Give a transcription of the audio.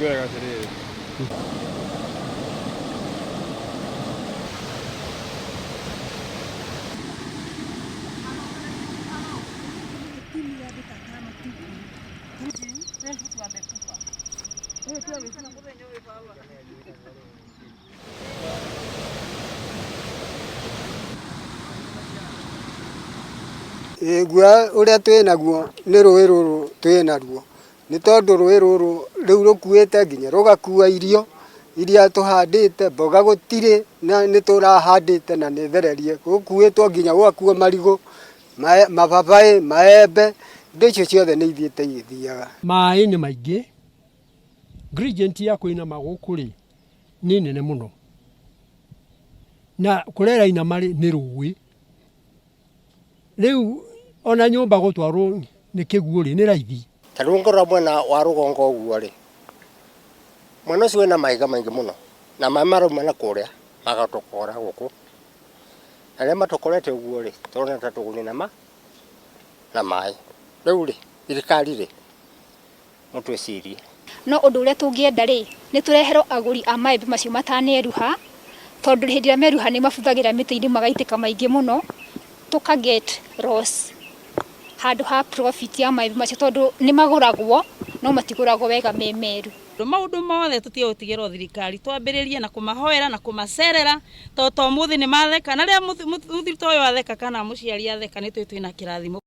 Ngwĩraga atĩrĩrĩ. Guoya ũrĩa twĩ naguo nĩ rũĩ rũrũ twĩ naruo, nĩ tondũ rũĩ rũrũ rĩu rũkuĩte nginya rũgakua irio iria tũhandĩte, mboga gũtirĩ na nĩ tũrahandĩte na nĩ thererie, gũkuĩtwo nginya gũgakuo marigũ, mababaĩ, maembe, indo icio ciothe nĩ ithiĩte igĩthiaga. Maĩ nĩ maingĩ, gradient ya kũinama gũkũ rĩ, nĩ nene mũno, na kũrĩa ĩrainama rĩ, nĩ rũĩ. Rĩu ona nyũmba gũtwarwo nĩ kĩguũ rĩ, nĩ raithi. Ta rĩu ũngĩrora mwena wa rũgongo ũguo rĩ, mwena ũcio wĩna mahiga maingĩ mũno, na maĩ marauma na kũrĩa magatũkora gũkũ. Na rĩrĩa matũkorete ũguo rĩ, tũrona ta tũgũnina na maĩ. Rĩu rĩ, thirikari rĩ, mũtwĩcirie. No ũndũ ũrĩa tũngĩenda rĩ, nĩ tũreherwo agũri a maembe macio mataneruha, tondũ hĩndĩ ĩrĩa meruha nĩ mabuthagĩra mĩtĩ-inĩ magaitĩka maingĩ mũno, tũka get loss handũ ha profit ya maembe macio tondũ nĩ magũragwo no matigũragwo wega me meru. Maũndũ mothe tũtige gũtigĩrwo thirikari, twambĩrĩrie na kũmahoera na kũmacerera, tondũ ta ũmũthĩ nĩ matheka, na rĩrĩa mũthuri ta ũyũ atheka kana mũciari atheka nĩ tũĩ twĩna kĩrathimo.